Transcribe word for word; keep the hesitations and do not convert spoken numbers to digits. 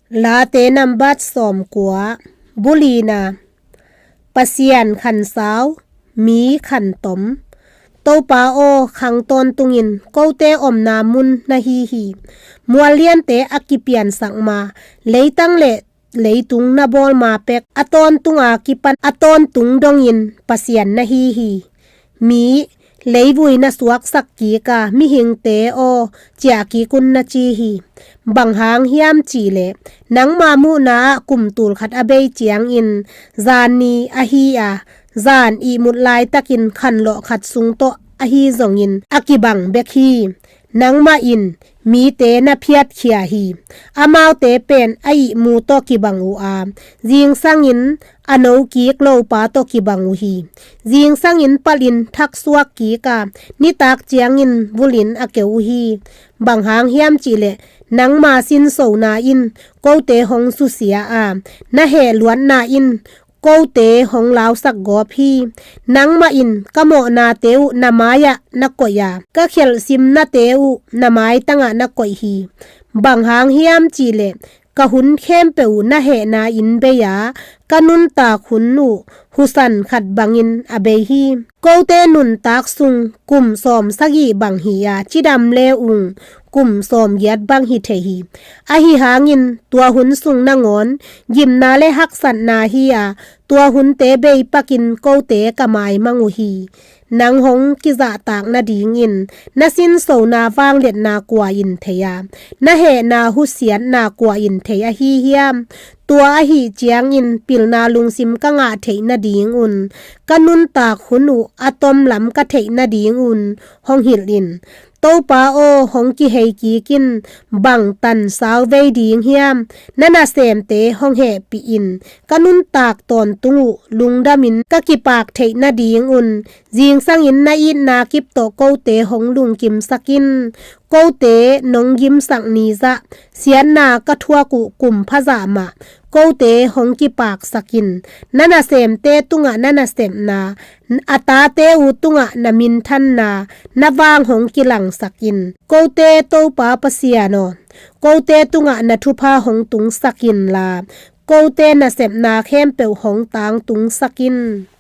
Late nambat sawmkua. Bulina. Pasian khansau, mi khantom. Topa aw, khang tawntungin kote omna mun na hi hi. Mualliante a kipiansak ma, leitang le leitung na bawl ma pek, a tawntunga kipan a tawntung dongin Pasian na hi hi. Mi, leivui na suaksak kik a, mihingte aw, ciah kik un na ci hi. Bang hang hiam cih leh, nangma muhna ah kum tul khat a bei ciangin zan ni ahi a, zan ihmut laitakin khanlawh khat sung tawh ahi zongin a kibang bek hi. Nangmah in mite na phiatkhia hi. Amaute pen a ihmu tawh kibang uh a, zingsangin a no kik lopa tawh kibang uh hi. Zingsangin palhin thaksuak kik a, nitak ciangin vulhin a keu uh hi. Bang hang hiam cih leh, nangma sinsona in kote hong susia a, na hehluatna in kote hong lausak gawp hi. Nangmah in ka mawhnate uh na mai-ah na koih a, ka khialhsimnate uh na maitangah na koih hi. Bang hang hiam cih leh, ka hun khempeuh uh na hehna in bei a, ka nuntak hun uh husan khat bangin a bei hi. Kote nuntak sung kum sawmsagih bang hi a, cidam le ung kum sawmgiat bang hi thei hi. Ahi hangin tua hun sung nangawn gimna le haksatna hi a, tua hunte bei pakin kote ka maimang uh hi. Nang hong kizahtak nadingin na sinsona vangliatna kua in thei a, na hehna husiatna kua in thei ahi hiam? Tua ahi ciangin pilna lungsim ka ngah theih nadingun, ka nuntak hun uh a tomlam ka theih nadingun hong hilh in. Topa aw, hong kihei kik in. Bang tan sau vei ding hiam? Na nasemte hong hehpih in. Ka nuntak tawntung uh lungdamin ka kipak theih nadingun, zingsangin na itna kip tawh kote hong lungkimsak in. Kote nong gimsak ni zah, siatna ka thuak uh kum phazah mah kote hong kipaksak in. Na nasemte tungah na nasepna, a tate uh tungah na minthanna, na vang hong kilangsak in. Kote Topa Pasian aw, kote tungah na thupha hong tungsak inla, kote nasepna khempeuh hong tangtungsak in.